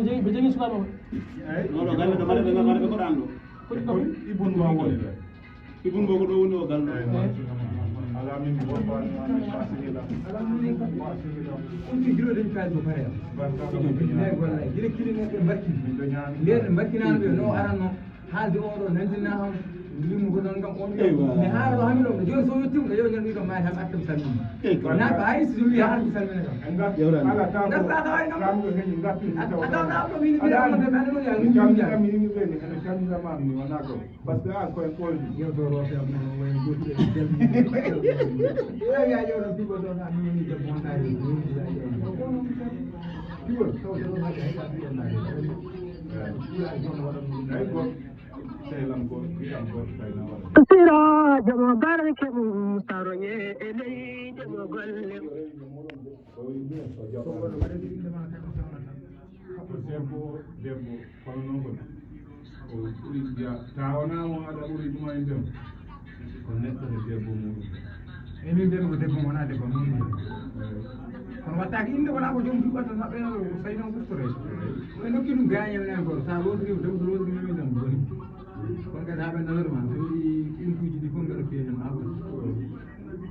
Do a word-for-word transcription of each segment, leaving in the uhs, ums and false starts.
ɓe jogii, ɓe jogii sukaaɓe maɓɓe. Eeyi. Non, non, galle ɗo mbaɗa ɓe, mbaɗa ɓe ko ɗaanɗo. Ko, ko Ibun ma woni. Ibun Boko ɗo woni o galle. Eeyi. Ala min mi woppaani ma min faasiri lam. Faasiri lam. On ko juuɗe dañ kaali ko pare. Barka ɗo mo dañi. Eeyi, wallaay. Gila kili ne ɓe mbarki. Min dañaani. Nden ɓe mbarkinaano ɓe no aranno. Haalde oɗo nantinna kam. Limu ko noon kam on. Eywa. Mi haala ɗo hami ɗo. Jooni so yettima ɗo, yo ñande ɗo maayde hami artam salmini. Eywa. Na ko hay so wiya hami salmina kam. En ngartu. Yewtani. Ala taw. Ngartu, a tawani kam. Kam ɗo heñi ngartu. A, a taw na ɗo min mi. Ala. Ɗo mi anda ɗo ya. Mi calmina kam yimɓe ɓe ni. Ene calmina ma mi wona ɗo. Parce que an ko en ɓoydi. Yewto roose am noon, wayi goɗɗi en calmini. Eeyi, yaa ƴeewɗon pigol ɗon, haa mi woni debbo on ɗaari. Pigol, taw so ɗon haɗi hay ka mbiyen ɗaari. Ɓura e joom waɗa ɗum. Hay goɗɗo. Sehlam ko, wiyam goɗɗo, tawi na waɗa. Siraajo mo barke mum saroye e leydi mo golle. Ko debbo, debbo, kono noon ko o ɓuri mbiya, ta wona mo aɗa ɓuri ɗuma e ndem. Ko neɗɗo ko debbo muɗum. E min mbiyata ko debbo mo wona debbo muɗum. Kono wattaaki innde wona ko joom duɓɓata maɓɓe no ko sawi noon ɓurtore. Ko ɓe nokki ɗum gaañe men en ko sa lotiri ko debbo lotiri men tan boni. Kono kadi haa ɓe nanor ma, so ɗi ɗin kuuji ɗi fof mbeɗa fiya hen awa.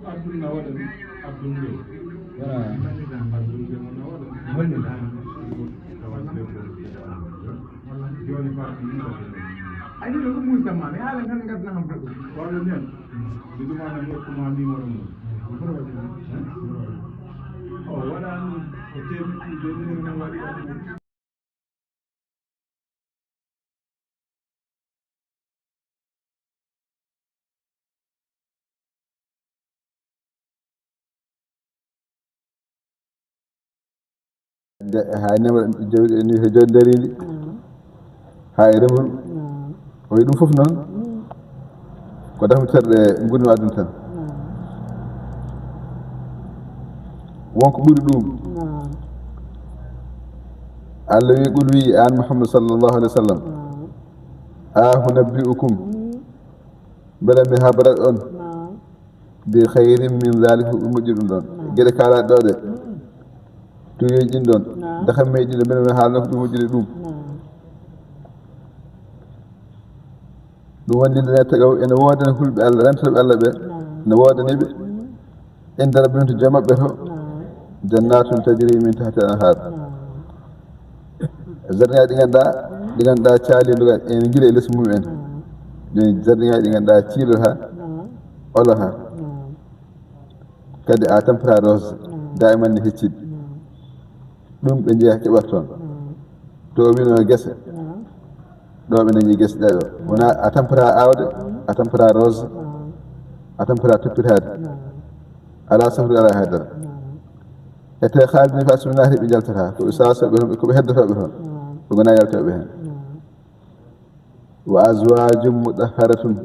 Abdul na waɗa ɗum. Abdul Ngew. Voilà. Abdul Ngew na waɗa ɗum. Woni. Jooni Fatou ni waɗa ɗum. Ay, ɗum ko muus kam ma, mi haala tan ngadna kam ko. Wala nen. Mi ɗum ana mi hokkuma numéro mum. O waɗa ɗum, o tewi ɗum, numéro mum waɗi ɗum. Nde, hay nema jawdi ni ko jawdi darindi. Hay remru. O wi ɗum fof noon. Ko dafmi terɗe ngurnoo aduna tan. Wonko ɓuri ɗum. Allah wi, qul wi an Muhammad sallallahu alaihi wasallam. A unabbi'ukum. Mbele mi habrat on. Bi khairin min zalika, ko ɓuri moƴƴi ɗum ɗon. Geɗe kaalaaɗe ɗo ɗe. Tuyoji ɗin ɗon. Daka meɗi ɗo, mbele mi haalna ko ɓuri moƴƴude ɗum. Ɗum woni nde tawi ene woodani hulɓe Allah, rentooɓe Allah ɓe. Ne woodani ɓe. Inda rabbihim, to Joom maɓɓe to. Jannatun tajri min tahtiha al-anhar. Jardinŋaaji ɗi ngannduɗaa, ɗi ngannduɗaa caali nduga en gila e les mum en. Joni jardinŋaaji ɗi ngannduɗaa ciiloha, oloha. Kadi a tampata rose, daiman ne hecciɗi. Ɗum ɓe njeeya keɓata toon. To o wino gese. Ɗo ɓe dañi gese ɗe ɗo. Wona a tampata awde, a tampata rose, a tampata toppitaade. Ala safru, ala haydara. Ete haalde ni fa sumi naati ɓe jaltata. Ko ɓe sasa ɓe toon, ko ɓe heddoto ɓe toon. Ɓe gona yaltoɓe heen. Wa azwajum mutahharatun.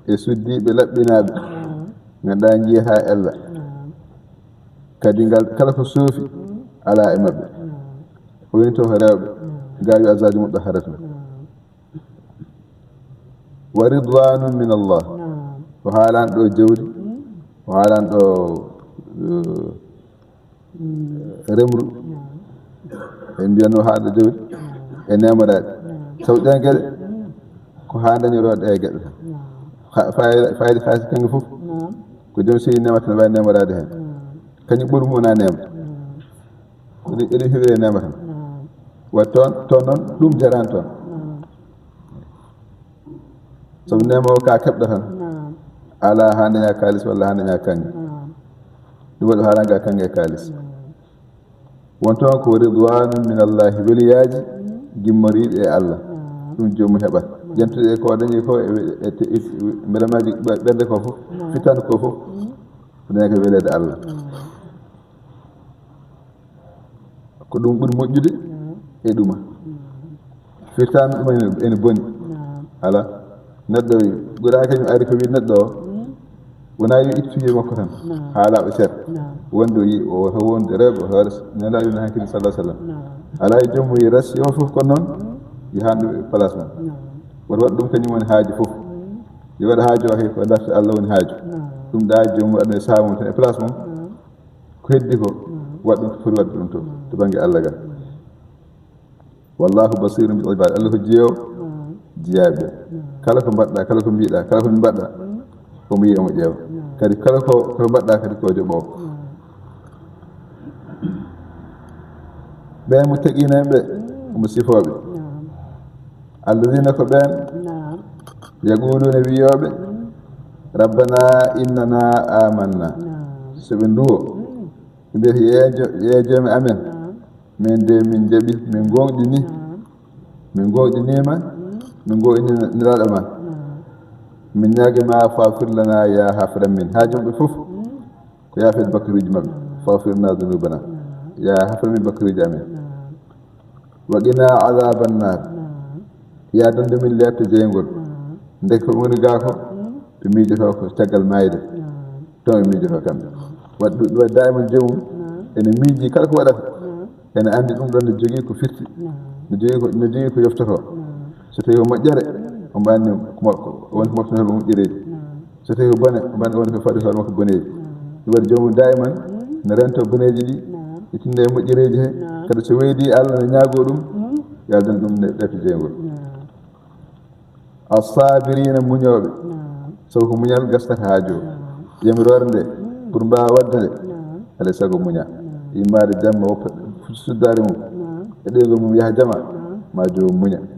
E suddiɓe laɓɓinaaɓe. Ngannduɗaa njiyata ella. Kadi ngal kala ko soofi ala e maɓɓe. Ko woni toon ko rewɓe. Gaa wi azwajum mutahharatun. Wa ridwanun min Allah. O haalani ɗo jawdi. O haalani ɗo, eh, remru. En mbiyatno haalde jawdi e neemoraade. Sabu ɗeen geɗe ko haa dañoroo ɗe geɗe tan. Fa-, fayda, fayda, fayda kanko fof. Ko joom seydi neema tan waawi neemoraade heen. Kañum ɓuri mo wona neema. Ko ɗum, eɗum heɓire neema tan. Wa toon, toon noon, ɗum jarani toon. Sabu neema o ka keɓɗa tan. Ala haa daña kaalis walla haa daña kanŋe. Ɗum waɗi haalanga kanŋe e kaalis. Won toon ko ridwanun min Allahi, weliyaaji gimmoriiɗi e Allah. Ɗum joomum heɓat. Ƴentude e ko o dañi ko e, e, e, e mbelamaaji ɓe-, ɓernde ko fof, fittaandu ko fof, ko dañi ko weleede Allah. Ko ɗum ɓuri moƴƴude e ɗuma. Firtaandu ɗuma ene, ene boni. Ala. Neɗɗo ɓuraa kañum ari ko wi neɗɗo o. Wona yo ittu e makko tan. Haa laaɓa cer. Wonde o yi, o wota wonde rewɓe, o wota res. Nelaaɗo wino hankadi sallallahu alaihi wasallam. Ala e joom mo yi res, yo fof ko noon. Yi hande place mum. Woto waɗ ɗum kañum woni haaji fof. Yo waɗa haaju o, hay ko darta Allah woni haaju. Naam. Ɗum ɗa joomum waɗa e saamum tan e place mum. Naam. Ko heddi ko, naam, waɗ ɗum ko foti waɗde ɗum to, naam, to bannge Allah ga. Naam. Wallahu basirun bil ibad. Allah ko jeewo, naam, jiyaaɓe. Naam. Kala ko mbaɗɗa, kala ko mbiɗa, kala ko mbaɗɗa, naam, omo yiya, omo ƴeewa. Naam. Kadi kala ko, ko mbaɗɗa kadi ko joɓoowo. Naam. Ɓen mo teqineɓe, naam, omo sifooɓe. Naam. Alladina ko ɓen, naam, yaquluna wiyooɓe, mm, rabbana innana amanna. Naam. So ɓe nduwo, mm, ɓe mbiyata, "Yee jo-, yee joomi amen, naam, min de min njaɓi, min goonɗini, naam, min goonɗinima, mm, min goonɗini nelaaɗo ma. Naam. Min ñaagi ma fafir lana ya hafran min." Haa jom ɓe fof, mm, ko yaafeede bakkaruuji maɓɓe. Naam. Fafir lana dunubana. Naam. Ya hafran min bakkaruuji amen. Naam. Wa qina azaban nar. Naam. Ya dandu min leeto jeyngol. Naam. Ndeke ko woni gaa ko, mm, ɓe miijotoo ko caggal maayde. Naam. Toon ɓe miijotoo kamɓe. Naam. Waɗ-, ɗum waɗi daiman joomum, naam, ene miiji kala ko waɗata. Naam. Ene anndi ɗum ɗon ne jogii ko firti. Naam. Ne jogii ko, ne jogii ko yoftotoo. Naam. So tawi ko moƴƴere, mm, omo anndi ko mo-, ko woni ko moftanoo ɗum moƴƴereeji. Naam. So tawi ko bone, bone woni ko faɗi hoore makko boneeji. Naam. Ɗum waɗi joomum daiman, mm, ne rento boneeji ɗi, naam, e tinde e moƴƴereeji he. Naam. Kadi so weydii Allah ne ñaagoo ɗum, mm, yo Allah dandu ɗum ne ɗeɓta jeyngol. Naam. As-sabirina, muñooɓe. Naam. Sabu ko muñal gastata haaju o. Naam. Yamiroore nde, mm, pour mbaawa waɗde nde, naam, alaa e sago muña. Naam. Yimmaade jamma woppa suddaare mum. Naam. E ɗeygol mum yaha jama, naam, ma joomum muña. Naam.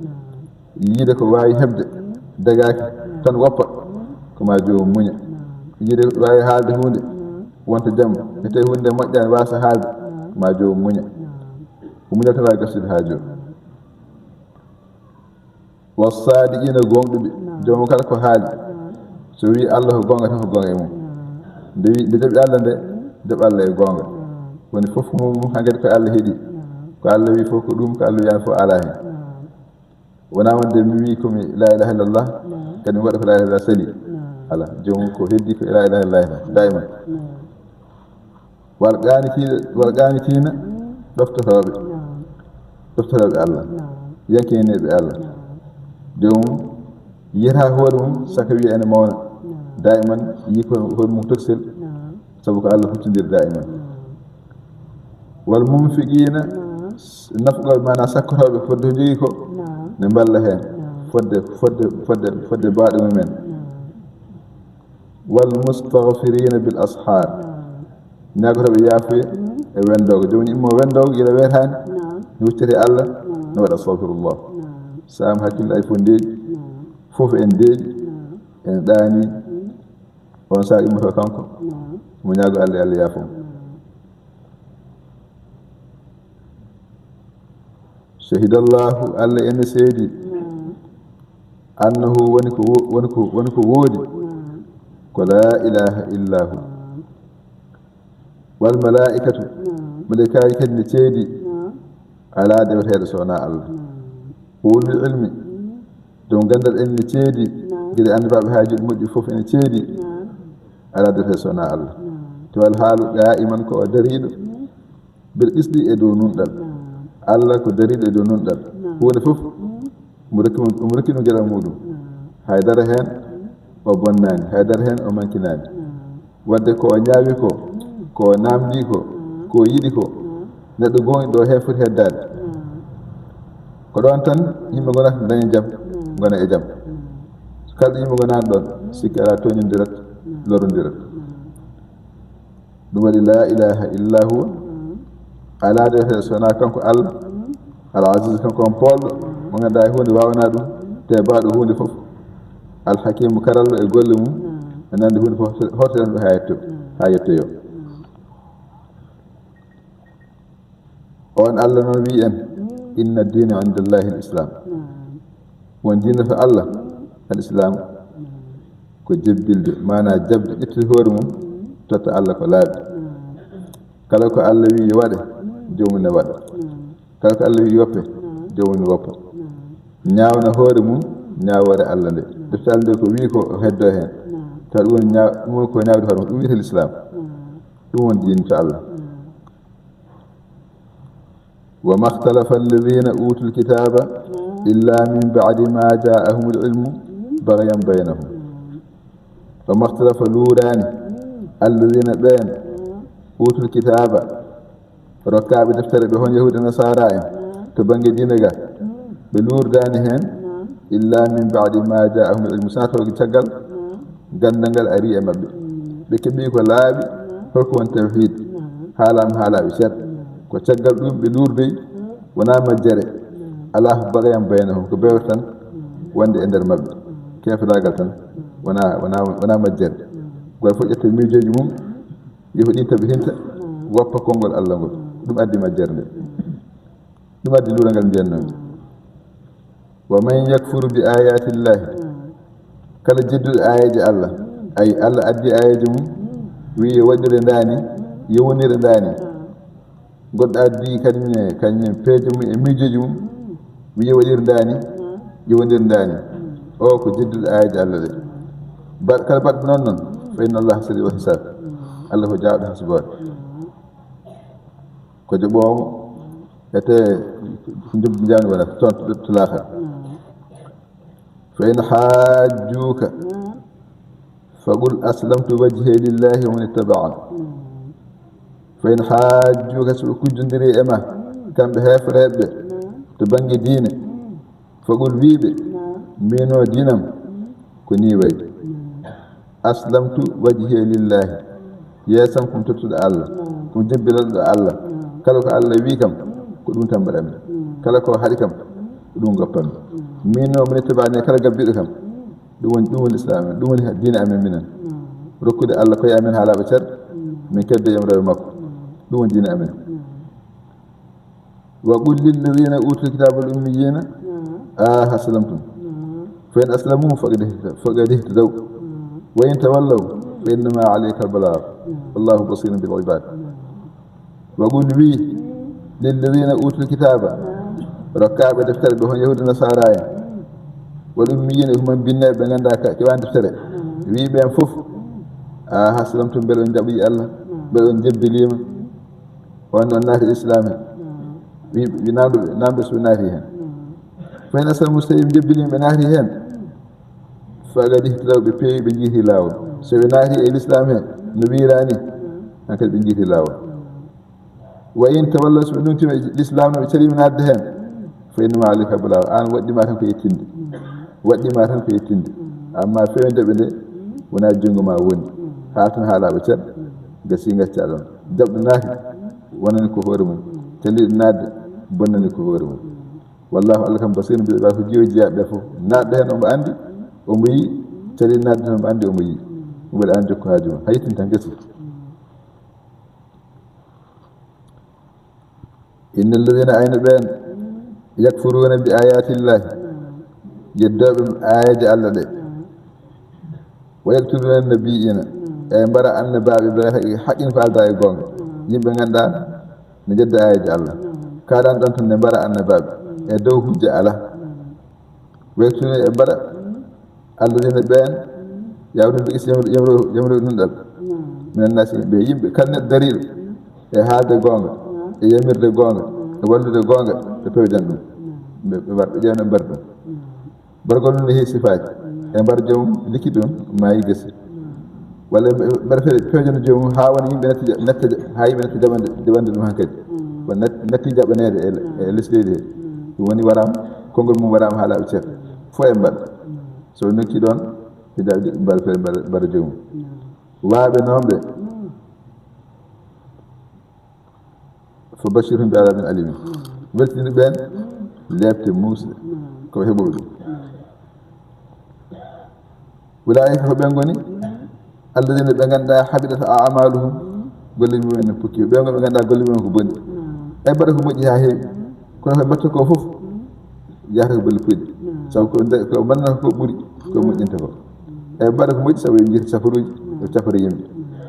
Yiide ko waawi heɓde, mm, dagaaki, mm, tan woppa, mm, ko ma joomum muña. Naam. Yiide ko waawi haalde huunde, mm, wonta jam, mm, e tawi huunde nde moƴƴaani, waasa haalde, mm, ko ma joomum muña. Naam. Ko muñal tan waawi gastude haaju o. Naam. Wa sadiqina, goonɗuɓe. Naam. Joomum kala ko haali. Naam. So wii Allah ko goonga tan, ko goonga e mum. Naam. Nde wii, nde jaɓi Allah nde, mm, jaɓi Allah e goonga. Naam. Woni fof ko mum, hankkadi ko Allah heɗi. Naam. Ko Allah wii fof ko ɗum, ko Allah wiyaani fof alaa heen. Naam. Wonaa wonde mi wii ko mi la ilaha illallah, naam, kadi mi waɗa ko la ilaha illallah sali. Naam. Alaa, joomum ko heddi ko la ilaha illallah tan, daiman. Naam. Wal qanitina, wal qanitina, mm, ɗoftotooɓe. Naam. Ɗoftotooɓe Allah. Naam. Yankineeɓe Allah. Naam. Joomum yiyata hoore mum, saka wiya ene mawna. Naam. Daiman yi ko hoore mum toksel. Naam. Sabu ko Allah huccondiri daiman. Naam. Wal munfiqina, naam, nafqooɓe, maanaa sakkotooɓe, fodde ko jogii ko, naam, ne mballa heen. Naam. Fodde, fodde, fodde, fodde baaɗo mumen. Naam. Wal mustaghfirina bil ashar. Naam. Ñaagotooɓe yaafuya, mm, e wendoogo. Joomum immo wendoogo, gila weetaani. Naam. Ne huccete Allah, naam, ne waɗa astaghfirullah. Naam. Saam hakkille ay fof ndeeƴi. Naam. Fof en ndeeƴi. Naam. En ɗaani. Mm. On saha immoto kanko. Naam. Mo ñaago Allah, Allah yaafo mo. Naam. Shahidallahu, Allah ene seedi. Naam. Annahu, woni ko wo-, woni ko, woni ko woodi. Naam. Ko la ilaha illa hu. Naam. Wal malaikatu. Naam. Malaikaaji kadi ne ceedi. Naam. Alaa deweteeɗo so wonaa Allah. Naam. Wa ulul ilmi. Mm. Joom ganndal en ne ceedi. Naam. Gila annabaaɓe haa jiɗi moƴƴi fof ene ceedi. Naam. Alaa deweteeɗo so wonaa Allah. Naam. To alhaalu daiman ko o dariiɗo. Mm. Bil qisdi, e dow nunɗal. Naam. Allah ko dariiɗo e dow nunɗal. Naam. Huunde fof, mm, omo rokki ɗum, omo rokki ɗum geɗal muɗum. Naam. Haydara heen, mm, o bonnaani, haydara heen o mankinaani. Naam. Wadde ko o ñaawi ko, mm, ko o naamndii ko, mm, ko o yiɗi ko, mm, neɗɗo goonɗinɗo o heen foti heddaade. Mm. Ko ɗoon tan yimɓe ngonata daña jam, mm, ngona e jam. Mm. So kala ɗo yimɓe ngonaani ɗoon, mm, sikki alaa, tooñondirat, mm, lorondirat. Mm. Ɗum waɗi la ilaha illa huwa. Mm. Alaa deweteeɗo so wonaa kanko Allah. Mm. Al Aziz, kanko on poolɗo, mm, mo ngannduɗaa hay huunde waawanaa ɗum, mm, te baaɗo huunde fof. Al Hakimu, karallo e golle mum, mm, e nande huunde fof, hortoɗen ɗum haa yetto, mm, haa yettoyo. Mm. On Allah noon wii en, mm, inna diina inda Allahi al Islam. Mm. Won diina to Allah, mm, al Islam. Mm. Ko jebbilde, maanaa jaɓde, ƴettude hoore mum, mm, totta Allah ko laaɓi. Mm. Kala ko Allah wii yo waɗe, mm, joomum ne waɗa. Mm. Kala ko Allah wii yoppe, mm, joomum ne woppa. Mm. Ñaawna hoore mum, ñaawoore Allah nde. Mm. Defte Allah nde ko wii ko o heddoo heen. Mm. Tawa ɗum woni ñaaw-, ɗum woni ko ñaawde hoore mum, ɗum wiyetee l'islam. Mm. Ɗum woni diina to Allah. Mm. Wa makhtalafa alladhina utul kitaba, mm, illa min ba'di ma ja'ahumul ilmu, mm, baghyan baynahum. Mm. Wa maxtalafa luuraani, alladina ɓeen, utul kitaaba, rokkaaɓe deftere ɓe, hon yahuuda nasaara en, to bannge diine ga, ɓe luurdaani heen, illa min baadi ma jaahum al ilmu, sina taw caggal ganndal ngal ari e maɓɓe. Ɓe keɓi ko laaɓi, holko woni tawhiid, haalaama haalaaɓe cer. Ko caggal ɗum ɓe luurdoyi, wonaa majjere, alaa bagayan baynahum, ko bewre tan wonde e nder maɓɓe, keefraagal tan, wonaa, wonaa, wonaa majjere. Gooto fof ƴetta miijooji mum, yehoɗin tabitinta, woppa konngol Allah ngol. Ɗum addi majjere nde. Ɗum addi luurangal mbiyannomi. Wa man yakfur bi ayatillahi, kala jedduɗo aayeeje Allah, ay Allah addi aayeeje mum, wi'i yo waɗire ndaani, yo wonire ndaani. Goɗɗo addi kañum e, kañum e peeje mum e miijooji mum, wi'i yo waɗire ndaani, yo wonire ndaani. O ko jedduɗo aayeeje Allah ɗe. Ba-, kala baɗɗo noon noon, fa inna Allah sari'ul hisab. Allah ko jaawɗo hasboore. Ko joɓoowo, ete ko jom-, jawdi wona toon to, to laakhara. Fa in hajjuka, faqul aslamtu wajhi lillahi wa man ittaba'an. Fa in hajjuka, so ɓe kujjondiri e ma, kamɓe heefereɓe ɓe, to bannge diine, faqul, wiiɓe, mbino diinam ko ni wayi. Aslamtu wajhi lillahi. Yeesam ko mi tottuɗo Allah, ko mi jebbilanɗo Allah. Kala ko Allah wi kam, ko ɗum tan mbaɗanmi. Kala ko haɗi kam, ko ɗum goppanmi. Min o, man ittaba'ani, kala gabbiɗo kam, ɗum woni, ɗum woni Islam, ɗum woni diine amen minen. Rokkude Allah koye amen haalaaɓe cer, min kedde yamrooɓe makko. Ɗum woni diine amen. Wa qul lilladhina utul kitaba wal ummiyina a aslamtum. Fa in aslamu faqad ihta-, faqad ihtadaw. Wa in tawallaw fa innama alayka al-balagh. Wallahu basirun bil ibad. Wa qul, wi, lilladhina utul kitaba, rokkaaɓe deftere ɓe, hon yahuuda nasaara en, wal ummiyina, ko man binneeɓe ɓe nganndaa ka keɓaani deftere. Wi ɓeen fof, a aslamtum, mbele on jaɓi Allah, mbele on jebbiliima. Wonde on naati Islam he. Wi, wi naamndu, naamndu so ɓe naati heen. Fa in aslamu, so tawi ɓe njebbiliima, ɓe naati heen. Faqad ihtadaw, ɓe peewi, ɓe njiiti laawol. So ɓe naati e Lislaam he, no wiiraani, hankadi ɓe njiiti laawol. Wa in tawallaw, so ɓe nuntima e Lislaam no, ɓe caliima naatde heen. Fa innama alayka balagh, aan waɗɗiima tan ko yettinde. Waɗɗiima tan ko yettinde. Amma feewnde ɓe nde, wonaa junngo ma woni. Haa tan haalaaɓe cer, gasi ngacca ɗoon. Jaɓɗo naati, wonani ko hoore mum. Caliiɗo naatde, bonnani ko hoore mum. Wallahu, Allah kam, basirun bil ibad, ko jiwo jiyaaɓe ɓe fof. Naatɗo heen omo anndi, omo yiyi. Caliiɗo naatde heen omo anndi, omo yiyi. Omo waɗi aan jokko haaju ma. Haytin tan gasi. Inna alladhina, ayno ɓeen, yakfuruna bi ayatillahi, yeddooɓe aayeeje Allah ɗe, wa yaqtuluna nabiyina, e mbara annabaaɓe ɓe haqqi, haqqin ko aldaa e goonga. Yimɓe nganndaa ne njedda aayeeje Allah. Kaɗan ɗon tan ne mbara annabaaɓe. E dow hujja alaa. Wa yaqtuluna, e mbara alladhina, ɓeen, ya'muruna bil qisti, yamru, yamru, yamru nun ɗal. Minan naasi, ɓe yimɓe, kala neɗɗo dariiɗo e haalde goonga, e yamirde goonga, e wallude goonga, ɓe pewjan ɗum. Ɓe, ɓe mbar-, ɓe ƴeewna, ɓe mbara ɗum. Mbargol ɗum ne heewi sifaaji. E mbar joomum, likki ɗum, maayi gasi. Walla ɓe mbaɗa feere pewjande joomum haa wona yimɓe natti ja-, natti ja-, haa yimɓe natti jaɓande, jaɓande ɗum hankadi. Walla nat-, natti jaɓaneede e, e les leydi he. Ɗum woni waraama, konngol mum waraama haalaaɓe cer. Fof e mbaɗa. So nokki ɗoon, ɓe jaɓi mbaɗa feere mbaɗa, mbaɗa joomum. Waaɓe noon ɓe. Fa bashirhum bi adabin alim. Weltini ɓeen leepte muusɗe. Ko ɓe heɓuɓe ɗum. Ulaa'ika ko ɓe ngoni, alladina ɓe ngannduɗaa habitat a'maluhum, golle mumen ne pukki. Ɓe ngoni ɓe ngannduɗaa golle mumen ko boni. Ɓe mbaɗa ko moƴƴi haa heewi. Kono ko ɓe mbaɗta ko fof, yahata ko golle puyɗe. Sabu ko nde, ko mbaɗata ko ɓuri ko moƴƴinta ko. Ɓe mbaɗa ko moƴƴi sabu ɓe njiita safaruuji, ɓe cafara yimɓe.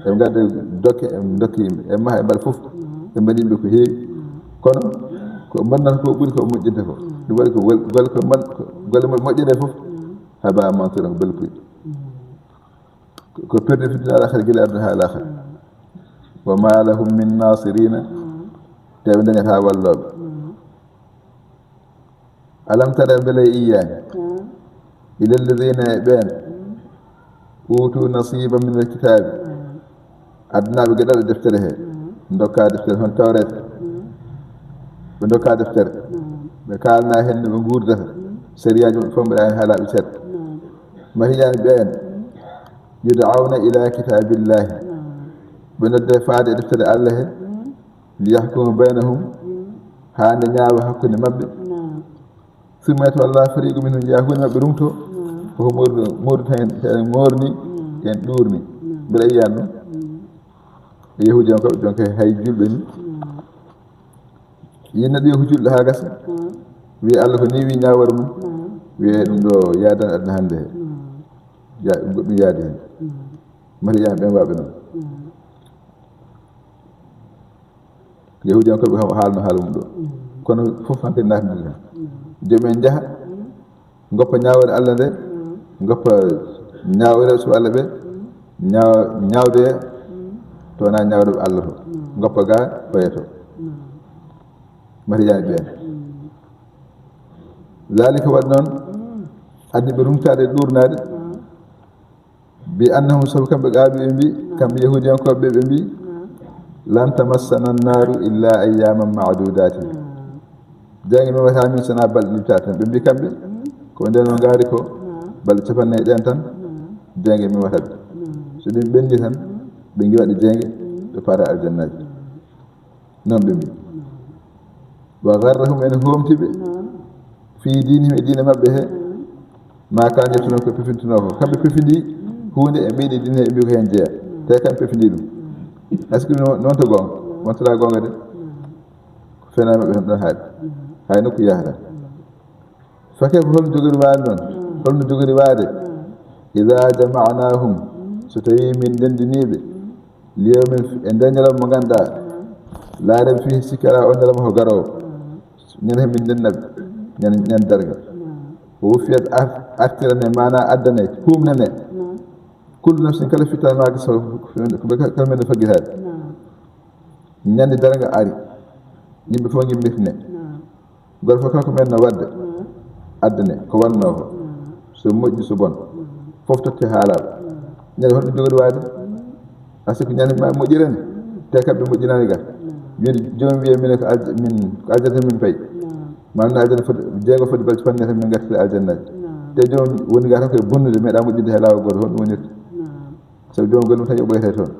Ɓe ngadda dokke, ɓe ndokka yimɓe. Ɓe maha, ɓe mbaɗa fof. Ɓe mbaɗi yimɓe ko heewi. Kono ko mbaɗata ko ɓuri ko moƴƴinta ko. Ɗum waɗi ko gol-, golle ko mbaɗ-, ko golle mo-, moƴƴe ɗe fof, haba mansura, ko golle puyɗe. Ko perdi fi dunya al akhirah, gila aduna haa al akhirah. Wa ma lahum min nasirina, te ɓe dañata wallooɓe. Alam tara, mbele yiyaani, ila alladina, e ɓeen, Utu nasiba min alkitabi. Addunaɓe geɗal e deftere he. Ndokka deftere hon tawrete. Ɓe ndokka deftere. Ɓe kalna hen no ɓe gurdata. Sariyaji maɓɓe fof mbaɗa hen haalaɓe ceer. Mariyani ɓeen. Yud'awna ila kitabillahi. Ɓe nodde faade e deftere Allah he. Liyahkuma baynahum. Haa nde ñaawa hakkunde maɓɓe. Summa yatawalla fariqu minhum, yaa huunde maɓɓe rumto. Ko mawɗo mawɗo tan en moorni, en ɗuurni. Mbeɗa yiyan ɗum. Yahuudiyankoɓe jonka hay julɓe ni. Yinna ɗum ko julɗo haa gasa. Wi Allah ko ni wi ñaawore mum. Wiye ɗum ɗo yaadan aduna hannde he. Ya goɗɗum yaadi hen. Mari yan ɓen waɓe noon. Yahudiyankoɓe kam haalno haala mum ɗo. Kono fof hanke naatndiɗen. Joom en njaha, ngoppa ñaawore Allah nde, ngoppa ñaawore Rasul Allah ɓe, ñaaw-, ñaawde to wonaa ñaawde Allah to. Ngoppa ga, koye to. Mari yan ɓeen. Zalika waɗi noon, addi ɓe rumtaade, ɗuurnaade. Bi annahum, sabu kamɓe qaalu, ɓe mbi, kamɓe yahudiyankooɓe ɓe, ɓe mbi, lan tamassana annaaru illa ayyaman ma'dudatin. Jeyange memata min sona balɗe limtaɗe tan. Ɓe mbi kamɓe, ko nden no ngaari ko balɗe capannayi ɗen tan, jeyange memata ɓe. So ɗum ɓenni tan, ɓe ngiwa ɗe jeyange, ɓe paara aljannaaji. Noon ɓe mbi. Wa garrahum, ene hoomti ɓe. Fii diinihim, e diine maɓɓe he. Ma kan yettuno ko pefintuno ko. Kamɓe pefindi huunde e ɓeydi diine he, ɓe mbi ko heen jeya. Te kamɓe pefindi ɗum. Est-ce que noon, noon to goonga? Wontoraa goonga de. Ko fena maɓɓe tan ɗon haaɗi. Hay nokku yahata. Fa kayfa, holno jogori waade noon? Holno jogori waade? Ida jama'nahum, so tawi min ndenndiniiɓe, li yawmin, e nder ñalawma mo ngannduɗaa, laa rayba fiihi, sikki alaa, o ñalawma ko garoowo. Ñande he min ndenna ɓe, ñande, ñande darnga. O wuffiyat ar-, artirane, maana addane, huumnane. Kullu nafsin, kala fittane maaka, so, ko ɓe kala men no faggitaade. Ñande darnga ari, yimɓe fof ngimmitine. Goto fof kala ko men no waɗde, addane ko wannoo ko, so moƴƴi so bon, fof totte haalaaɓe. Ñande holɗum jogori waade? Parce que ñande ma moƴƴirani, te kamɓe moƴƴinaani ga. Wiide joom wiye min ko alj-, min ko aljana min payi. Ma min aljana foti, jeego foti balɗe capanɗe tan min ngartira aljannaaji. Te joom woni ga tan koye bonnude, meeɗa moƴƴude he laawol gooto, honɗum wonirta? Sabu joom golle mum tan yoɓoyte toon.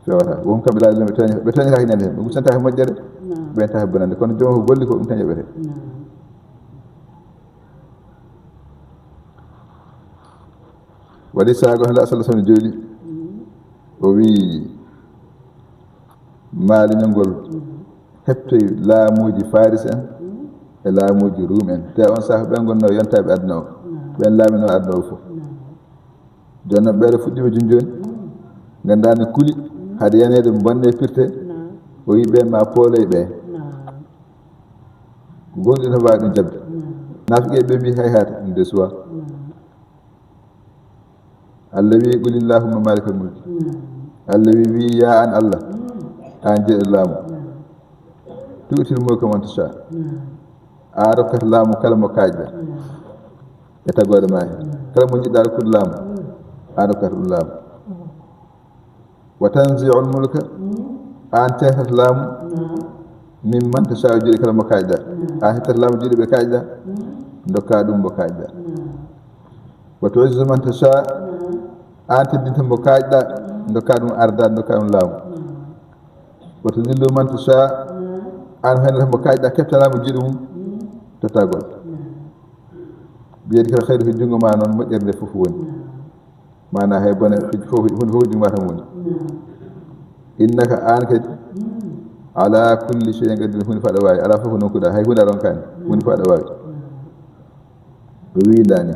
Fewata. Won kamɓe laawol ɓe tooña-, ɓe tooñataake ñande heen, ɓe gussantaake moƴƴere, ɓe tooñataake bonande. Kono joom ko golli ko ɗum tan yoɓete. Waɗi saago hannde Sallallahu Alaihi Wasallam jooɗi. O wii, Maali ñangol heɓtoyi laamuuji Faris en e laamuuji Ruum en. Te on saha ɓen ngonnoo yontaaɓe aduna o. Ɓen laaminoo aduna o fof. Jooni noon ɓeeɗo fuɗɗiima jooni jooni. Nganndaa ne kuli, hade yaneede bonne pirte. O wii ɓeen ma pooloy ɓe. Ko gonɗi no mbaawi ɗum jaɓde. Naafiqe ɓe mbii, hay haata, ɗum de suwaa. Allah wii, "Qul illahumma malikal mulki." Allah wii, wii, "Yaa an Allah, an jeeɗo laamu. Tu'til mulka man tasha." A rokkata laamu kala mo kaajɗa. E tagoore ma he. Kala mo njiɗɗa rokkude laamu, an rokkata ɗum laamu. "Wa tanzi'ul mulka," an teetata laamu, "mimman tasha'u," juuɗe kala mo kaajɗa. An hettata laamu juuɗe ɓe kaajɗa, ndokka ɗum mo kaajɗa. "Wa tu'izzu man tasha," an teddinta mo kaajɗa, ndokka ɗum arda, ndokka ɗum laamu. "Wa tudillu man tasha," an hoynata mo kaajɗa, keɓta laamu juuɗe mum, tottagol. Biyadi kala khayru, ko junngo ma noon moƴƴere nde fof woni. Maana hay bone, fof, huunde fof junngo ma tan woni. Innaka, an kadi, ala kulli shay'in qadir, huunde fof aɗa waawi. Alaa fof ko nokkuɗa, hay huunde a ronkaani. Huunde fof aɗa waawi. O wiindaani.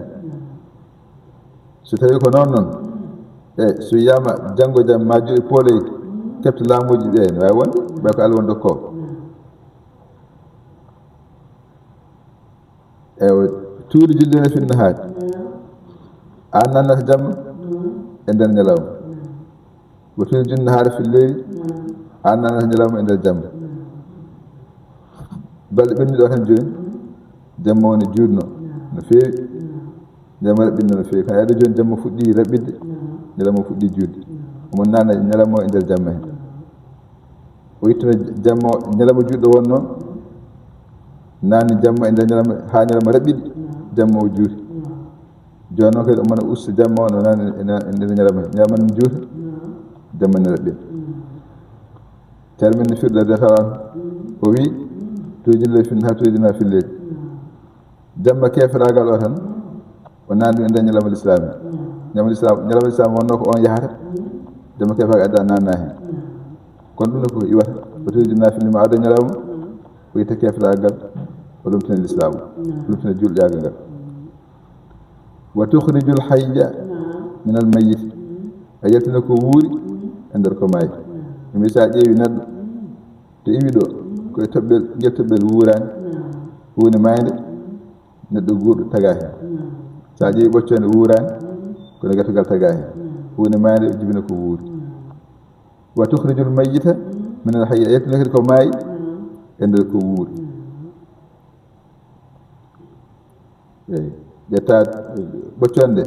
So tawi ko noon noon, e so wiyama janngo jam ma juuɗe pooloy, keɓta laamuuji ɓe, ne waawi wonde, ɓay ko Allah woni dokkoowo. Ewa, tuuliju layla fin nahaari. An nannata jamma e nder ñalawma. Wa tuuliju nahaara fil layli. An nannata ñalawma e nder jamma. Balɗe ɓennuɗe o tan jooni. Jamma woni juutno no feewi. Jamma raɓɓiɗi no feewi. Kono aɗa jooni jamma fuɗɗi raɓɓiɗde, ñalawma fuɗɗi juutde. Omo naatna ñalawma o e nder jamma heen. O ittana jamma o, ñalawma juutɗo won noon, naatni jamma e nder ñalawma haa ñalawma raɓɓiɗi, jamma o juuti. Jooni noon kadi omo usta jamma o no naatni e nder ñalawma heen. Ñalawma no juuta, jamma no raɓɓiɗi. Ceerno men no firde de tawa o wi, tuuji le fin, haa tuuji na filleede. Jamma keefraagal o tan, o naatni ɗum e nder ñalawma lislaam. Ñalawma lislaam, ñalawma lislaam wonnoo ko on yahata, jamma keefraagal adda naatna heen. Kono ɗum ne ko iwata, o tuuji na filli ma adda ñalawma, o itta keefraagal, o lumtina lislaam, o lumtina juulɗiyaagal ngal. Wa tukhrijul hayya minal mayyit. A yaltina ko wuuri e nder ko maayi. Ɗum wi so a ƴeewi neɗɗo, to iwi ɗo, ko e toɓɓel, ngel toɓɓel wuuraani, huunde maayde, neɗɗo guurɗo tagaa heen. So a ƴeewi ɓoccoonde wuuraani, kono gatogal tagaa heen. Huunde maayde jibina ko wuuri. Wa tukhrijul mayyita minal hayyi. A yaltina kadi ko maayi e nder ko wuuri. Eeyi. Ƴetta ɓoccoonde,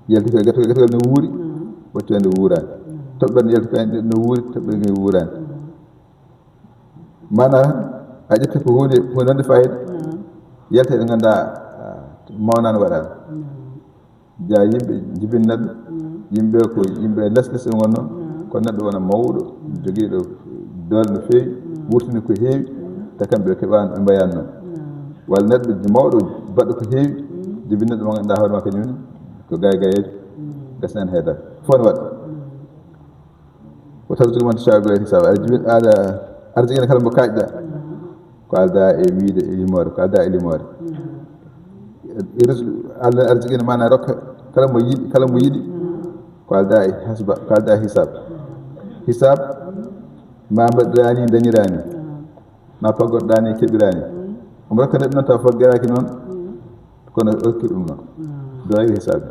yalti ko e gatogal, gatogal no wuuri, ɓoccoonde wuuraani. Toɓɓere yalti ko no wuuri, toɓɓere ngel wuuraani. Maanaam, a ƴetta ko huunde, huunde wonde fayida, yalta ɗo ngannduɗaa, ah, mawnaani waɗaani. Jaa yimɓe jibin neɗɗo, yimɓe ko yimɓe les les ɓe ngonnoo, ko neɗɗo wona mawɗo, jogiiɗo doole no feewi, wurtini ko heewi, te kamɓe ɓe keɓaani, ɓe mbayaani noon. Walla neɗɗo mawɗo baɗɗo ko heewi, jibin neɗɗo mo ngannduɗaa hoore maa kañum ne ko gaay gaayeejo, gasnaani haydara. Fof ne waɗa. Wa tarzuqu man tashaa'u bi ghayri hisaab. Aɗa jibi-, aɗa arzikina kala mo kaaƴɗa. Ko aldaa e wiide e limoore, ko aldaa e limoore. E rizqu, Allah arzikina maana rokka kala mo yiɗi, kala mo yiɗi. Ko aldaa e hasba, ko aldaa e hisaab. Hisaab, ma mbaɗɗaa ni, dañiraa ni. Ma paggotoɗaa ni, keɓiraa ni. Omo rokka neɗɗo noon taw faggiraaki noon, kono o rokki ɗum noon. Bi ghayri hisaab.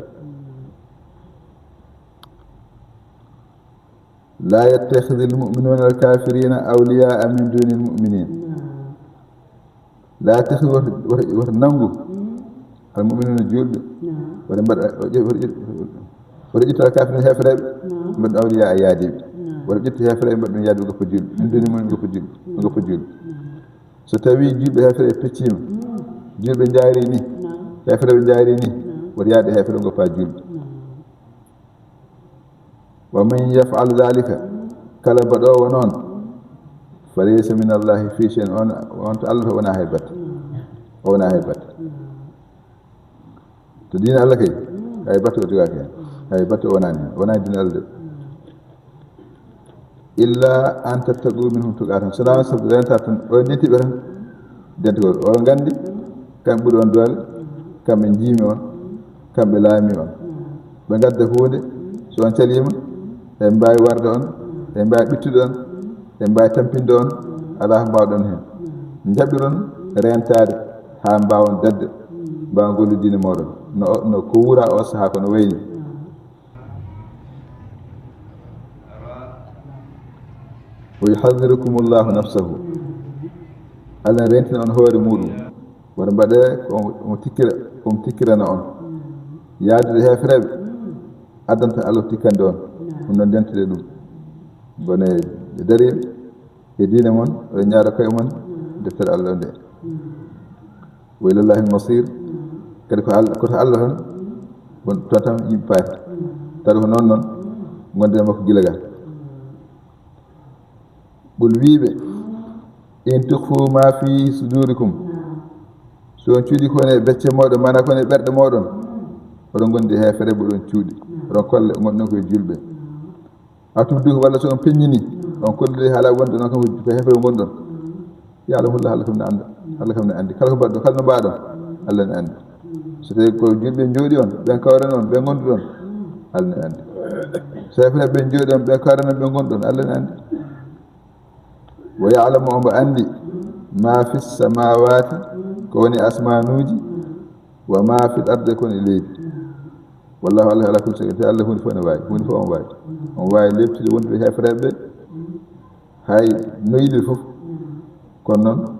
Laa yattakhidhil mu'minuuna al kaafiriina awliyaa min duunil mu'miniin. Laa yattakhidh, woto, woto, woto nanngu al mu'minuuna juulɓe. Woto mbaɗa, woto ƴe-, woto ƴe-, woto ƴettu al kaafiriina heefereeɓe, mbaɗa ɗum awliyaa yaadiiɓe. Woto ƴettu heefereeɓe mbaɗa ɗum yaadiiɓe goppa juulɓe. Min duunil mu'miniin goppa juulɓe, goppa juulɓe. So tawii juulɓe heefereeɓe pecciima, juulɓe njaari ni, heefereeɓe njaari ni, woto yaade heefereeɓe goppa juulɓe. Wa man yaf'al dhalika, kala baɗoowo noon, fa laysa min Allahi fi shay'in, on, on to Allah to wonaa hay batte. O wonaa hay batte. To diine Allah kay, hay batte o jogaaki heen. Hay batte o wonaani heen. O wonaani diine Allah de. Illa an tattaqu minhum tuqaatan. So wonaa sabu renta tan, o dentiɓe tan. Dentugol, oɗon nganndi, kamɓe ɓuri on doole, kamɓe njiimi on, kamɓe laami on. Ɓe ngadda huunde, so on caliima, ɓe mbaawi warde on, ɓe mbaawi ɓittude on, ɓe mbaawi tampinde on, alaa ko mbaawɗon heen. Njaɓiron reentaade haa mbaawon dadde, mbaawon gollude diine mooɗon. No, no ko wuura o sahaa ko no wayni. Wa yuhadhdhirukumullahu nafsahu. Allah ne rentina on hoore muuɗum. Wata mbaɗe ko omo tikkira, ko omo tikkirana on. Yaadude heefereeɓe addanta Allah tikkande on. Ɗum noon ndentude ɗum. Bone e dariiɓe e diine mon, oɗon ñaara koye mon deftere Allah nde. Wa ilallahi al-masir. Kadi ko Allah, ko to Allah tan, won toon tan yimɓe paati. Tawi ko noon noon, ngonde makko gila ga. Ɓul wiiɓe, in tukhfu ma fi sudurikum. So on cuuɗi ko woni e becce mooɗon, maanaa ko woni e ɓerɗe mooɗon, oɗon ngondi heefere, oɗon cuuɗi. Oɗon kolla, ngonɗon ko e juulɓe. Aw tubduhu, walla so on peññini, on kolliri haala wonde onon kam ko heefere ngonɗon. Ya'lamuhu Allah, Allah kam ne annda, Allah kam ne anndi. Kala ko mbaɗɗon, kala no mbaɗon, Allah ne anndi. So tawi ko juulɓe njooɗi on, ɓen kawrani on, ɓe ngonduɗon, Allah ne anndi. So heefere ɓe njooɗi on, ɓe kawrani on, ɓe ngonɗon, Allah ne anndi. Wa ya'lamu, omo anndi, ma fi samawati, ko woni asmanuuji, wa ma fil ardi, ko woni e leydi. Wallahu, Allah, ala kulli shay'in, te Allah huunde fof ne waawi, huunde fof omo waawi. Omo waawi leeftude wonduɓe heefereɓe ɓe, hay no yiɗi fof. Kono noon,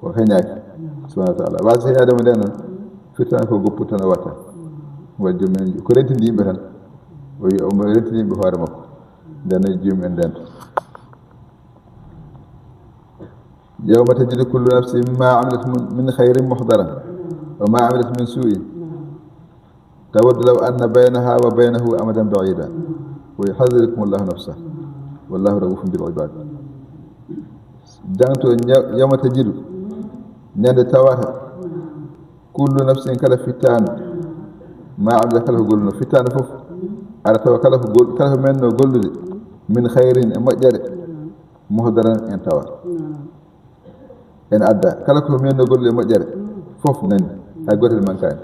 o heñaaki, subhanahu wa ta'ala. Waasa heñaade mo nden noon, firtani ko goppu tan o watta. Wa joomum en ko rentini yimɓe tan. O wi omo rentini yimɓe hoore makko. Nden no joomum en ndento. Yawma tajidu kullu nafsin ma amilat min, min khayrin muhdaran wa ma amilat min su'in tawaddu law anna baynaha wa baynahu amadan ba'ida wa yuhadhdhirukumu Allahu nafsah wallahu ra'ufun bil ibad. Jangto nya-, yawma tajidu, ñande tawata, kullu nafsin, kala fittaandu, ma amila, kala ko golluno, fittaandu fof, aɗa tawa kala ko gol-, kala ko menno gollude, min khayrin, e moƴƴere, muhdaran, en tawa. En adda. Kala ko menno gollude e moƴƴere, fof nani. Hay gotel mankaani.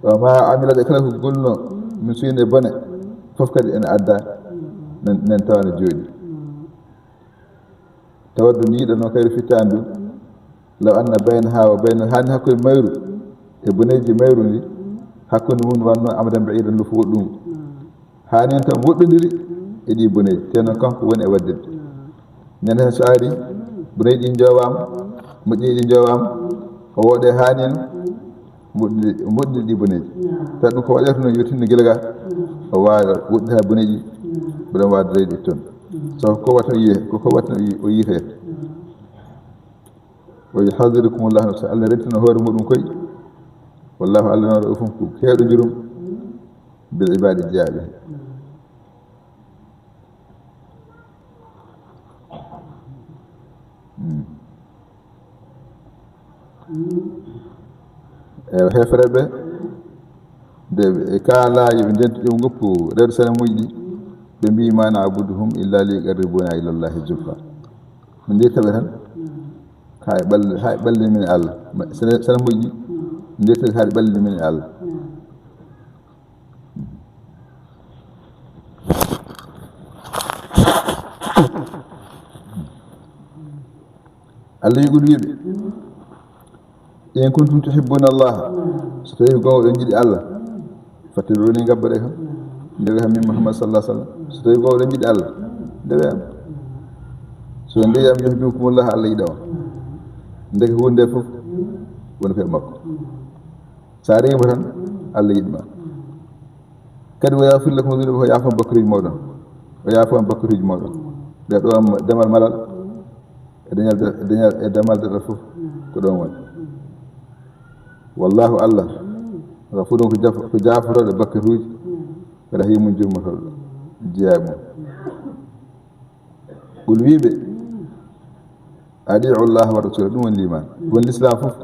Wa ma amila, de kala ko golluno, min su'in, e bone, fof kadi en adda, nen, nen tawa no jooɗi. Tawaddu, ndi yiɗa noon kayru fittaandu, law anna baynaha wa bayna, haani hakkunde mayru e boneeji mayru ndi, hakkunde mum wanno amadan ba'idan, no fof woɗɗungu. Haani en tan woɗɗondiri e ɗi boneeji, te noon kanko woni e waɗde ɗum. Ñande heen so ari, boneeji ɗi njowaama, moƴƴeeji ɗi njowaama, o wooɗe haani en, moƴƴude, moƴƴude ɗi boneeji. Tawa ɗum ko waɗata noon, yo tinno gila ga, o waawa woɗɗita boneeji, mboɗon waawa dañde toon. So ko waɗata o yiye, ko, ko waɗata o yi-, o yiyetee. Wa yuhadhdhirukumu Allahu nafsah, Allah rentino hoore muɗum koy. Wallahu, Allah noon, ra'ufun, ko keewɗo njurum, bil ibadi, jeyaaɓe. Hmm. E heefereɓe, nde ɓe kaalaa yo ɓe ndentu, yo ɓe ngoppu rewde sanamuuji ɗi, ɓe mbii, ma na'buduhum illa liyuqarribuna ila Allahi zulfa. Min ndirta ɓe tan, haa ɓe ɓall-, haa ɓe ɓallina min e Allah. Ma-, sana-, sanamuuji ɗi, ndirta ɓe haa ɓe ɓallina min e Allah. Allah wi, qul, wiiɓe, in kuntum tuhibbuna Allah, so tawi ko oɗon njiɗi Allah, fattabi'uni, ngabboɗe kam, ndewe kam min Muhammad sallallahu alaihi wasallam. So tawi ko oɗon njiɗi Allah, ndewe am. So ndewi am, yuhibbukumullah, Allah yiɗa on. Ndeke huunde nde fof woni koye makko. So a rewiima tan, Allah yiɗi ma. Kadi, wa yaghfir lakum dhunubakum, o yaafo on bakkaruuji mooɗon. O yaafo on bakkaruuji mooɗon. Nde ɗo am damal malal, e dañal de-, e dañal, e damal daɗal fof, ko ɗon woni. Wallahu, Allah, ghafurun, ko jaf-, ko jaaforooɗo bakkaruuji, rahimun, jurmotooɗo jeyaaɓe mum. Qul, wiiɓe, atii'u Allaha wa rasulahu, ɗum woni liimaan. Ɗum woni lislaam fof.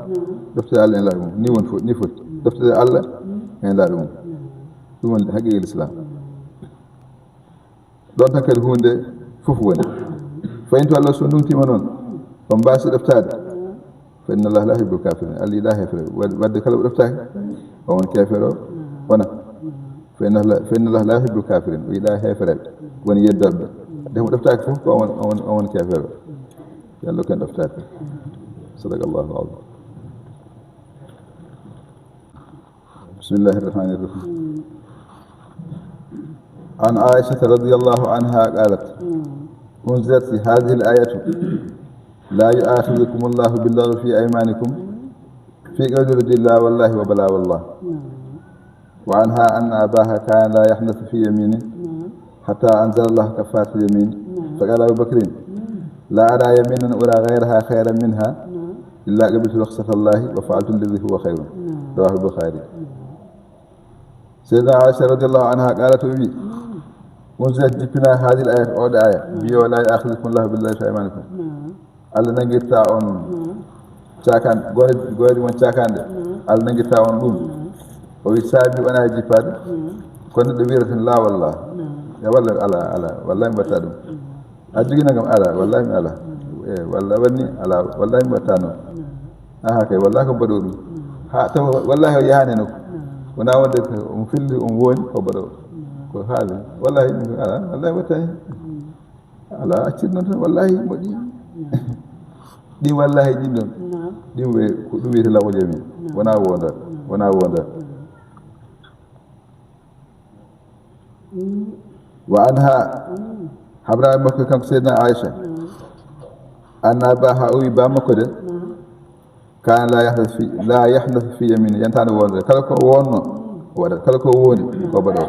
Ɗofte Allah en laaɓi mum. Ni woni fo-, ni foti. Ɗofte Allah en laaɓi mum. Ɗum woni haqiiqa lislaam. Ɗon tan kadi huunde fof woni. Fa in tawallaw, so ndumtiima noon, on mbaasi ɗoftaade. Fa inna Allaha la yuhibbul kafirin. Allah yiɗaa heefereɓe. Wad-, wadde kala mo ɗoftaaki, o won keefeero, wona. Fa inna Allaha, fa inna Allaha la yuhibbul kafirin. O yiɗaa heefereɓe. Woni yeddooɓe. Nde mo ɗoftaaki fof, ko o won, o won, o won keefeero. Yo Allah ko en ɗoftaade. Sadaqallahu al-azim. بسم الله الرحمن الرحيم. عن عائشة رضي الله عنها قالت: أنزلت هذه الآية: لا يؤاخذكم الله باللغو في أيمانكم، في قول الرجل لا والله وبلى والله. وعنها أن أباها كان لا يحنث في يمينه حتى أنزل الله كفارة اليمين، فقال أبو بكر: لا أرى يمينا أرى غيرها خيرا منها إلا قبلت رخصة الله وفعلت الذي هو خير. رواه البخاري. Seydina Aïcha radiyallahu anha qaalat, o wi, unzilat, jippina, hadil ayat, oɗo aya, mbi o, la yu'akhidhukumullahu billahi fi aymanikum. Allah nangirta on caakan, goreeji, goreeji mon caakande. Allah nangirta on ɗum. O wi, saabi wona e jippaade. Kono neɗɗo wiira tan, la wallah. Ya wallah, ala, ala, wallahi mi watta ɗum. A jogii nangam? Ala, wallahi mi ala. E, walla wanni? Ala, wallahi mi watta noon. Aha, kay, wallahi ko mbaɗo ɗum. Ha, tawa wallahi o yahani nokku. Wona wonde ko on filli, on woni ko mbaɗo. Ko haali. Wallahi ɗum ala, wallahi wattani. Ala, accir noon tan, wallahi moƴƴi. Ɗin wallahi ɗin ɗon. Ɗin we-, ko ɗum wiyete lago jami. Wona wonda. Wona wonda. Wa anha, habraama makko kanko Seydina Aïcha, anna abaha, o wi ba makko de, kana la yahnasu fi, la yahnasu fi yamini, yantaano wonde. Kala ko wonno, O waɗat kala ko wondi, ko baɗo.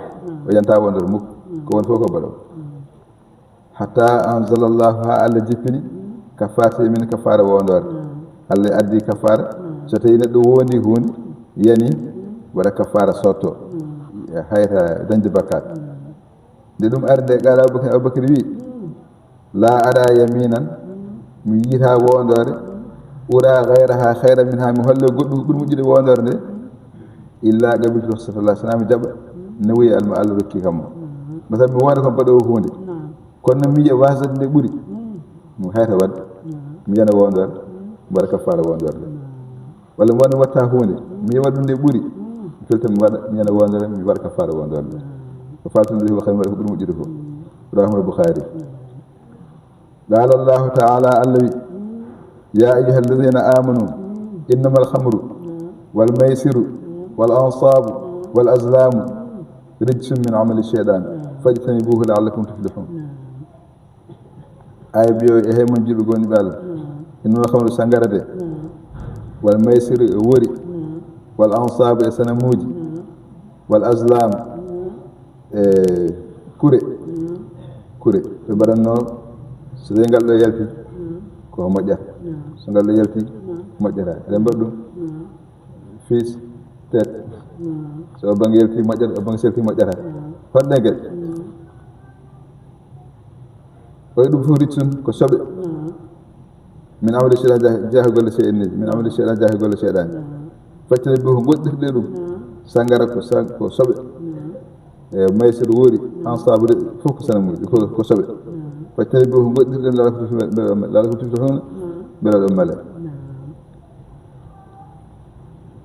O yanta wondor muk, ko won fof ko baɗo. Hatta anzalallahu, ha Allah jippini, kafarata min kafara wondor. Allah addi kafara, so tawi neɗɗo wondi hunde, yani, waɗa kafara sotto. Hayta dañde bakkat. Nde ɗum ari nde, qala Abubakar, Abubakar wi, la ara yaminan, mi yiita wondore, ura ghayraha khayran minha, mi holle goɗɗum ɓuri moƴƴude wondore nde, illa qabiltu rukhsatahu, sana mi jaɓa nawi Allah, Allah rokki kam mo. Masal mi wonde kon baɗowo hunde. Kono mi yiya wasde nde ɓuri. Mi hayta wadde. Mi yana wondore, mi waɗa kafara wondore nde. Walla mi wona mi watta hunde, mi yiya waɗa ɗum nde ɓuri. Mi felta mi waɗa, mi yana wondore, mi waɗa kafara wondore nde. O faltani ɗum, o kadi mi waɗa ko ɓuri moƴƴude fof. Rawahu Bukhari. Qala Allahu ta'ala, Allah wi, ya ayyuha alladhina amanu, innama alkhamru wal maysiru wal ansabu wal azlamu rijsun min amali shaytan, fajtanibuhu la'allakum tuflihun. Ay biyo e hay mon jiɓe goni ɓe Allah. Innama alkhamru, sangara de. Wal maysiru, e wori. Wal ansabu, e sanamuji. Wal azlam, e kure. Kure. Ɓe mbaɗatno, so tawi ngal ɗo yalti, ko moƴƴata. So ngal ɗo yalti, moƴƴata. Eɗen mbaɗa ɗum. Fils, tête. So o bangge yalti moƴƴata, o bangge so yalti moƴƴata. Hoɗde kadi. O wi ɗum fof rijsun, ko soɓe. Min amali shaytan, jeeya golle shaytan, min amali shaytan, jeeya golle shaytan. Fajtanibuhu, ngoɗɗirɗe ɗum. Sangara ko sa-, ko soɓe. E maysir wori, ansabu de, fof ko sanamuji, ko, ko soɓe. Fajtanibuhu, ngoɗɗirɗe ɗum, la'allakum tuflihun, la'allakum tuflihun, mbele ɗon male.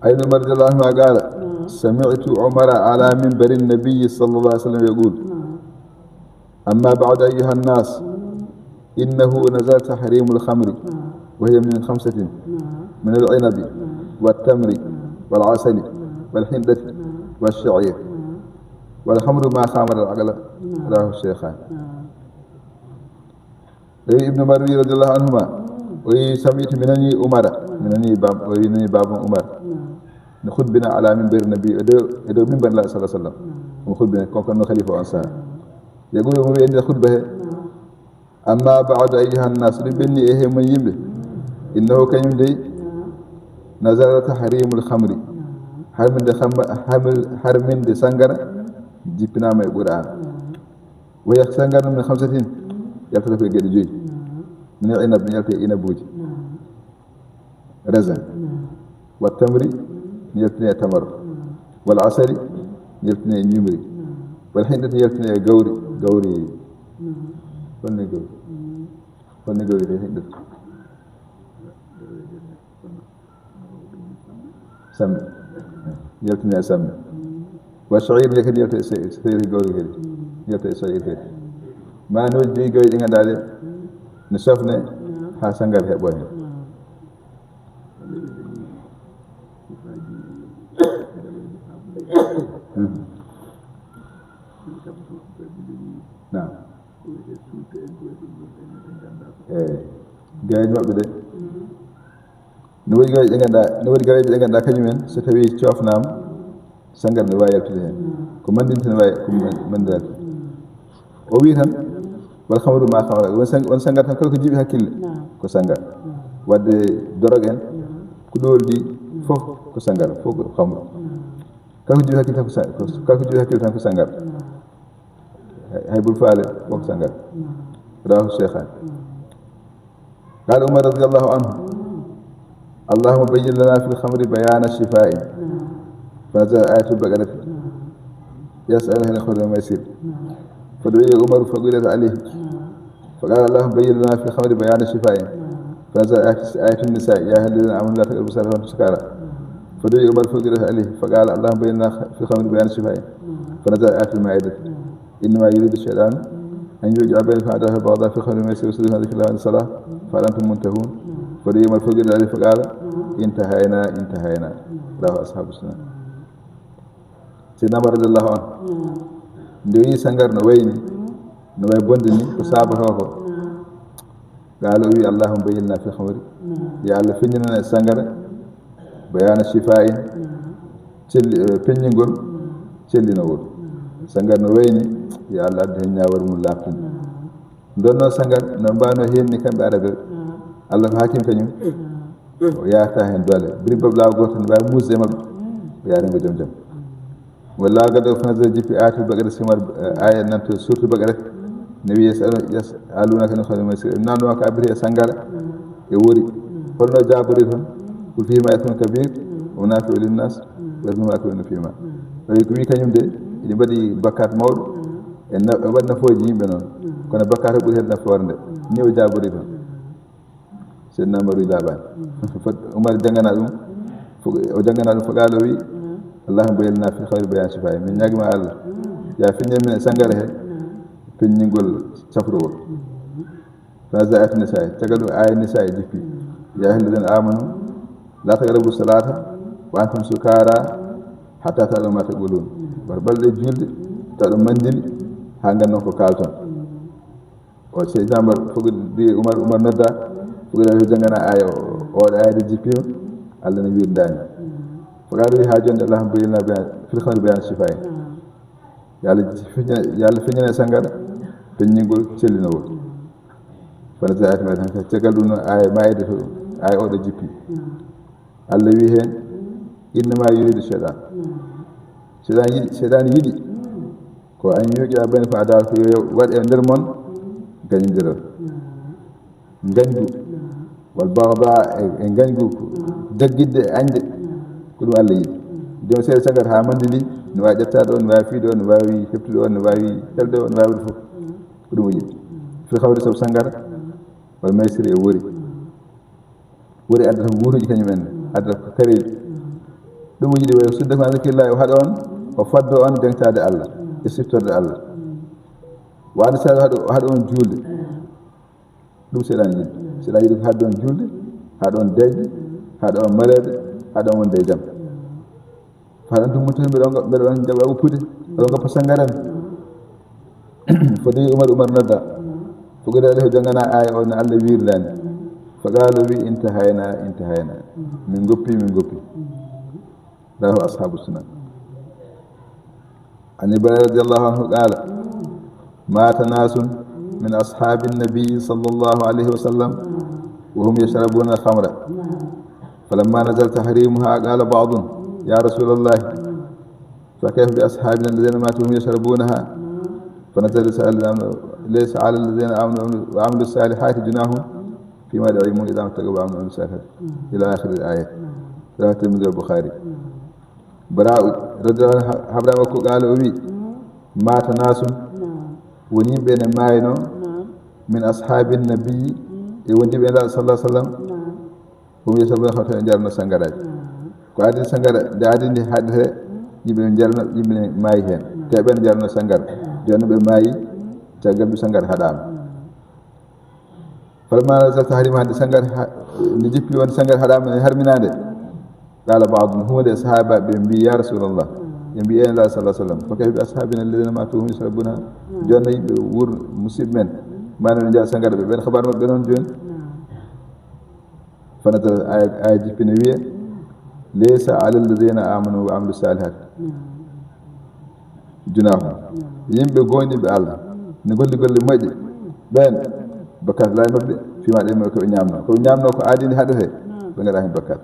Ibn Umar radiyallahu anhu qala, sami'tu Umara ala minbari nabiyyi sallallahu alaihi wasallam yaqul, amma ba'du ayyuhan nas, innahu nazala tahrimul khamri, wa hiya min khamsatin, min al-inabi, wat tamri, wal asali, wal hindati, wash sha'ir, wal khamru ma khamara al aqla, rawahu shaykhan. O wi Ibnu Umar wi radiyallahu anhuma, o wi sami'tu, mi nani Umara, mi nani bab-, o wi nani baaba Umar. No khutbina ala minbari nabi, e dow, e dow minbar Nulaaɗo sallallahu alaihi wasallam. Omo khutbina, kon, kon no khalifa on saha. Yaqulu, omo wi e nder khutba he, amma ba'du ayyuhan nas, ɗum ɓenni e he mon yimɓe. Innahu, kañum dey, nazala tahrimul khamri. Harminde khamma-, harmi-, harminde sangara, jippinama e Qur'an. Wa hiya, sangara, min khamsatin, yaltata ko e geɗe joyi. Min al inab, yalta e inabuji. Raisin. Wa tamri, yaltine e tamaro. Wal asali, yaltine e ñumri. Wal hindati, yaltine e gawri, gawri. Holni gawri? Holni gawri de hindata? Samme. Yaltine e samme. Wa sha'ir ne kadi yalta e se-, seeri gawri kadi. Yalta e sha'ir kadi. Maanooji ɗi gawri ɗi ngannduɗaa ɗe, no sofne haa sangara heɓo heen. Mhm. Naam. Eeyi. Gawri maɓɓe de. No woodi gawri ɗi ngannduɗaa, no woodi gawri ɗi ngannduɗaa kañum en, so tawii cofnaama, sangara ne waawi yaltude heen. Ko manndinte ne waawi, ko man-, manndiraade. O wii tan, wal khamru ma khamara, won sang-, won sangara tan, kala ko jiiɓi hakkille, ko sangara. Wadde dorog en, ko ɗoolɗi, fof ko sangara, fof ko khamru. Kala ko jiiɓi hakkille tan ko sa-, ko, kala ko jiiɓi hakkille tan ko sangara. Hay, hay bul faale, fof ko sangara. Rawahu shaykhan. Qala Umar radiyallahu anhu, allahumma bayyin lana fil khamri bayana shifa'in. Fa nazalat ayatul baqarati, yas'alunaka anil khamri wal maysir. Fa du'iya Umar fa quri'at alayhi. Fa qala, allahumma bayyin lana fil khamri bayana shifa'in. Fa nazalat ayat-, ayatun nisa, ya ayyuhalladhina amanu la taqrabu salata wa antum sukara. Fa du'iya Umar fa quri'at alayhi. Fa qala, allahumma bayyin lana fil khamri bayana shifa'in. Fa nazalat ayatul ma'idati. إنما يريد الشيطان أن يوقع بينكم العداوة والبغضاء في الخمر والميسر ويصدكم عن ذكر الله وعن الصلاة فهل أنتم منتهون؟ فدعي عمر فقيل ذلك فقال: انتهينا، انتهينا. رواه أصحاب السنن. Seydina Umar radiyallahu anhu, nde o yii sangara no wayni, no way bonde ni, ko saabotoo ko, qala, o wi, اللهم بين لنا في الخمر. Yo Allah feññinan en sangara, بيان شفاء, celli, eh, peññingol, cellinowol. Sangar no wayni, yo Allah addu heen ñaawal mum laaɓtude. Ndonno sangar no mbaano heen ni kamɓe Arabe. Allah ko hakim kañum. O yaarata heen doole. Biri bablaawo gooto ne waawi muusde e maɓɓe. O yaari ngo jam jam. Walla gado fanazar jippi aayatul baqara simar, eh, aaya nan to surtu baqara. Ne wiye yas aluna kan xol masir. Nanno ka abri e sangara e wori. Holno jabori ton. Kul fihima ithmun kabir wa nafi'u lin nas wa ithmun akbar fihima. Tawi ko wi kañum de, ene mbaɗi bakkat mawɗo. E na-, e waɗi nafooji yimɓe noon. Kono bakkat o ɓuri hedde nafoore nde. Ni o jabori ton. Seydina Umaru laaɓaani. Fat Umar janngana ɗum, fo-, o janngana ɗum, fo qaala o wi, "Allahumma bayyin lana fil khamri bayanan shifaa." Min ñaagima Allah, ya feññen min e sangara he, feññingol safrowol. Fa nazala ayatu nisaa, caggal ɗum aaya nisaa jippi. Ya ayyuhal ladina amanu, la taqrabu salata wa antum sukara hatta ta'lamu ma taqulun. Wata ɓalɗe julde, tawa ɗum mandini, haa nganndon ko kaalton. O Seydina Umar, fof ko mbi Umar, Umar nodda, fof ko ɗaɗo janngana aaya o, o waɗa aaya de jippima, Allah ne wirdaani. Fof ko aɗa wi haa jonde, "Allahumma bayyin lana fil khamri bayanan shifaa." Yo Allah feñña-, yo Allah feññana sangara, feññingol cellinowol. Fa nazala ayatu nisaa, caggal ɗum noon aaya maayde to, aaya o ɗo jippi. Allah wi heen, "Innama yuridu shaytan." Shaytan yiɗi, shaytan yiɗi. Ko an yuqi'a baynakum al-adawata, ko yo waɗ e nder mon gañondiral. Ngañgu. Wal baghda e, e ngañgu ko daggitde e añde. Ko ɗum Allah yiɗi. Nden seeɗa sagar haa mandi ndi, no waawi ƴetta ɗo, no waawi fii ɗo, no waawi heɓtude ɗo, no waawi helde ɗo, no waawi waɗde fof. Ko ɗum o yiɗi. Fil khamri sabu sangara, wal maysiri e wori. Wori addata ko buutuuji kañum en, addata ko kareeji. Ɗum o yiɗi wayo sudda ko an zikrillahi, o haɗa on, o faddo on dengtaade Allah, e siftorde Allah. Waade sa haɗa, haɗa on juulde. Ɗum seeɗan yiɗi. Seeɗan yiɗi ko haɗa on juulde, haɗa on deeƴde, haɗa on mareede, haɗa on wonde e jam. Fa hal antum muntahun, mbeɗa on, mbeɗa on jaɓa woppude, mbeɗa on goppa sangara ne. Fodde Umar, Umar nodda. Fof ko ɗaɗo o janngana aaya o no Allah wirdaani. Fa qaala wi, "Intahayna, intahayna." Min goppi, min goppi. Rawahu ashabu sunan. An Ibrahim radiyallahu anhu qaala, "Mata nasun min ashabin nabi sallallahu alayhi wa sallam wa hum yashrabuna al-khamra. Falamma nazala tahrimuha qala ba'dun, ya Rasulallah, فكيف بأصحابنا الذين ماتوا وهم يشربونها؟ فنزل ليس على الذين آمنوا، ليس على الذين آمنوا وعملوا الصالحات جناح فيما طعموا إذا ما اتقوا وآمنوا وعملوا الصالحات. إلى آخر الآية. رواه الترمذي والبخاري. Bara'u radiyallahu anhu haɓra makko qaala o wi, "Mata nasun", woni yimɓe ne maayno, "min ashabin nabi", e wondiɓe Nulaaɗo sallallahu alaihi wasallam, Hum yashrabuna khamra, ɓe njarno sangaraaji. Ko adii sangara, nde adii ndi haɗde, yimɓe ne njarno, yimɓe ne maayi heen. Te ɓen njarno sangara. Jooni ɓe maayi, caggal ɗum sangara haɗaama. Falamma nazala tahrimuha, nde sangara ha-, nde jippi wonde sangara haɗaama, ne harminaande. Qala ba'duhum, huunde e sahaabaaɓe ɓe mbi, "Ya Rasulallah." Ɓe mbi, "Ee Nulaaɗo sallallahu alaihi wasallam, fa kayfa bi ashabina alladhina matu hum yashrabuna?" Jooni yimɓe wuro, musidɓe men, maayno ne njara sangara ɓe, ɓen habaru maɓɓe noon jooni? Fa nazala, aaya, aaya jippini wiya, "Laysa ala alladhina amanu wa amilu salihati junahun." Yimɓe goonɗinɓe Allah, ne golli golle moƴƴe, ɓeen bakkat alaa e maɓɓe, fima ɗe ko ɓe ñaamno. Ko ɓe ñaamno ko adii ndi haɗata, ɓe ngaɗa heen bakkat.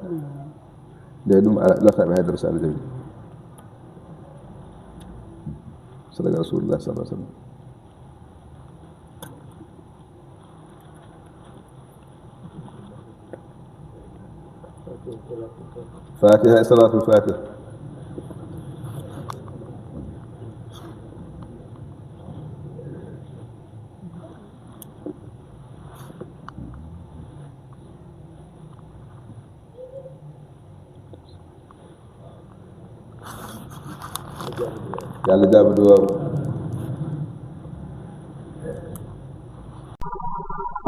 Nde ɗum ala, lortaa ɓe hay dara so Allah jaɓi. Sadaqa Rasulullah sallallahu alaihi wasallam. Fatiha e Salatul Fatiha. Yo Allah jaabo duwaaw.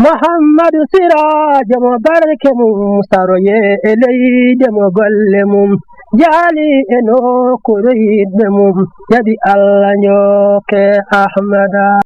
Muhammadu Siraajo mo barke mum, saroye e leyde mo golle mum, jaali e nokkuure yiɗɓe mum, jaɓi Allah njokke Ahmada.